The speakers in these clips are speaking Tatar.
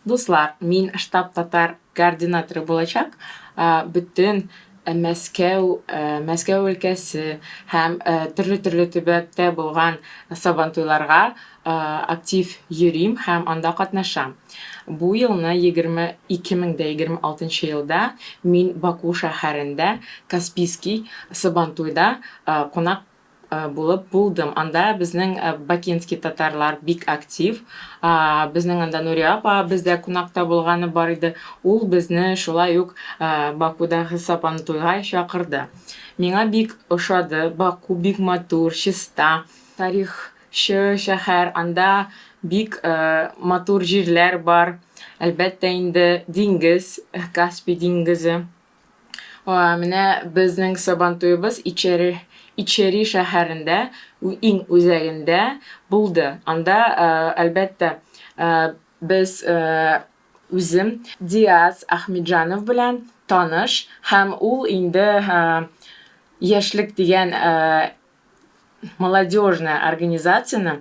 Дуслар, мин штаб татар координаторы булачак, бөтен Мәскәү, Мәскәү өлкәсе һәм төрле-төрле төбәктә булган Сабантуйларга актив йөрим һәм анда катнашам. Бу елны, 2026 елда мин Баку шәһәрендә Каспийский Сабантуйда кунак булып булдым. Анда безнең бакинский татарлар бик актив. Безнең анда Нурия апа бездә кунакта булганы бар иде. Ул безне шулай ук Бакудагы Сабантуйга чакырды. Миңа бик ошады. Баку бик матур, чиста, тарихчы шәһәр. Анда бик матур җирләр бар. Әлбәттә инде, диңгез, Каспий диңгезе. Менә безнең Сабантуебыз Ичери, Ичери шәһәрендә, иң үзәгендә булды. Анда, әлбәттә, без үзем Диас Ахмеджанов белән таныш һәм ул инде Яшьлек дигән молодежная организациянең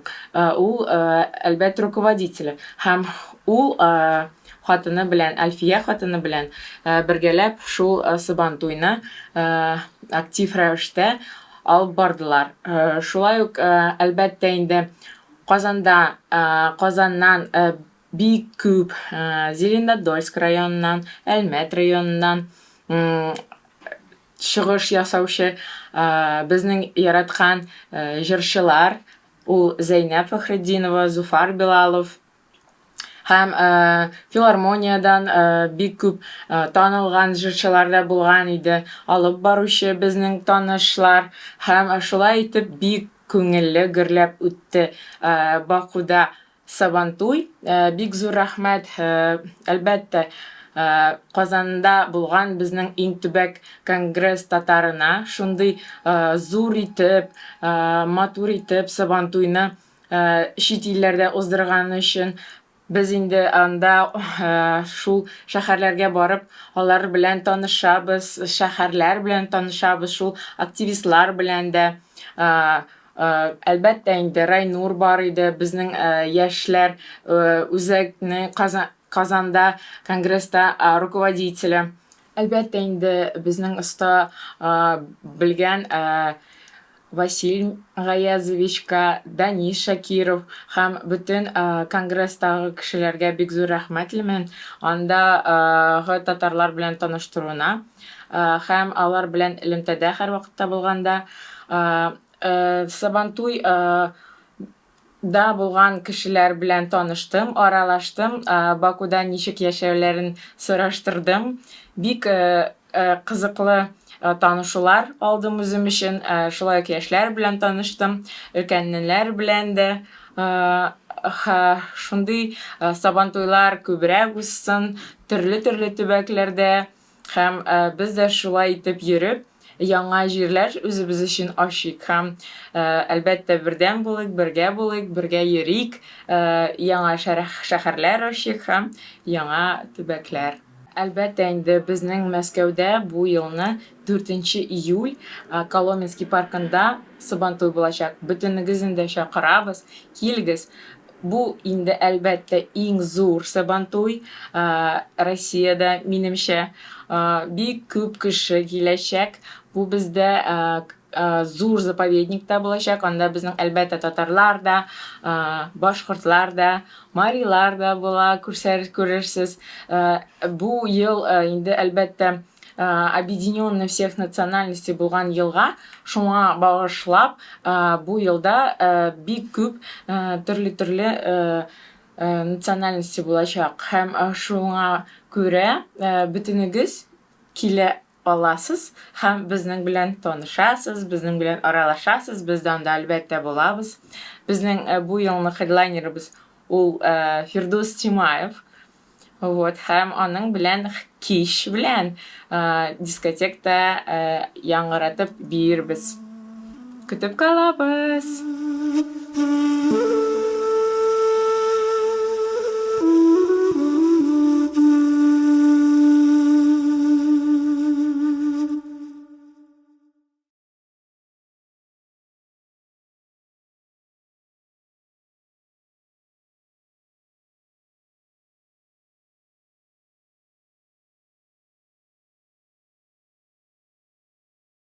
ул, әлбәттә, руководителе. Һәм ул хатыны белән, Әлфия хатыны белән бергәләп шул Сабантуйны актив рәвештә алып бардылар. Шулай ук, әлбәттә инде, Казанда, Казаннан бик күп Зеленодольск районыннан, Әлмәт районыннан Чыгыш ясаучы безнең яраткан җырчылар ул Зәйнәб Фәхретдинова, Зуфар Билалов һәм филармониядән бик күп танылган җырчылар да булган иде. Алып баручы безнең танышлар һәм шулай итеп бик күңелле гөрләп үтте Бакуда Сабантуй. Бик зур рәхмәт, әлбәттә, Казанда булган безнең иң төбәк конгресс татарына шундый зур итеп, матур итеп Сабантуйны чит илләрдә уздырганы өчен. Без инде анда шул шәһәрләргә барып, алар белән танышабыз, шәһәрләр белән танышабыз, шул активистлар белән дә. Әлбәттә инде, Райнур бар иде, безнең яшьләр үзәкне Казанда конгресста руководителе. Әлбәттә инде, безнең оста белгән Василь Гаязовичка, Данис Шакиров һәм бөтен конгресстагы кешеләргә бик зур рәхмәтлемен, андагы татарлар белән таныштыруына һәм алар белән элемтәдә һәрвакытта булганда. Сабантуй да булган кешеләр белән таныштым, аралаштым, Бакуда ничек яшәүләрен сораштырдым. Бик кызыклы танышулар алдым үзем өчен. Шулай ук яшьләр белән таныштым, өлкәннәр белән дә. Шундый Сабантуйлар күбрәк узсын, төрле-төрле төбәкләрдә. Һәм без дә шулай итеп йөреп, яңа җирләр үзебез өчен ачыйк һәм, әлбәттә, бердәм булыйк, бергә булыйк, бергә йөрик, яңа шәһәрләр ачыйк һәм яңа төбәкләр. Әлбәттә инде, безнең Мәскәүдә бу елны дүртенче июль Коломенский паркында Сабантуй булачак. Бөтенегезне дә чакырабыз, килегез! Бу инде, әлбәттә, иң зур Сабантуй Россиядә, минемчә. Бик күп кеше киләчәк. Бу бездә зур заповедникта булачак. Анда безнең, әлбәттә, татарлар да, башкортлар да, марилар да була, күрерсез. Бу ел инде, әлбәттә, объединенный всех национальностей булган елга, шуңа багышлап, бу елда бик күп төрле-төрле национальности булачак. Һәм шуңа күрә бөтенегез килә аласыз һәм безнең белән танышасыз, безнең белән аралашасыз. Без дә анда, әлбәттә, булабыз. Безнең бу елны хедлайнерыбыз ул Фирдүс Тимаев. Вот, һәм аның белән кич белән дискотекта яңгыратып биербез. Көтеп калабыз!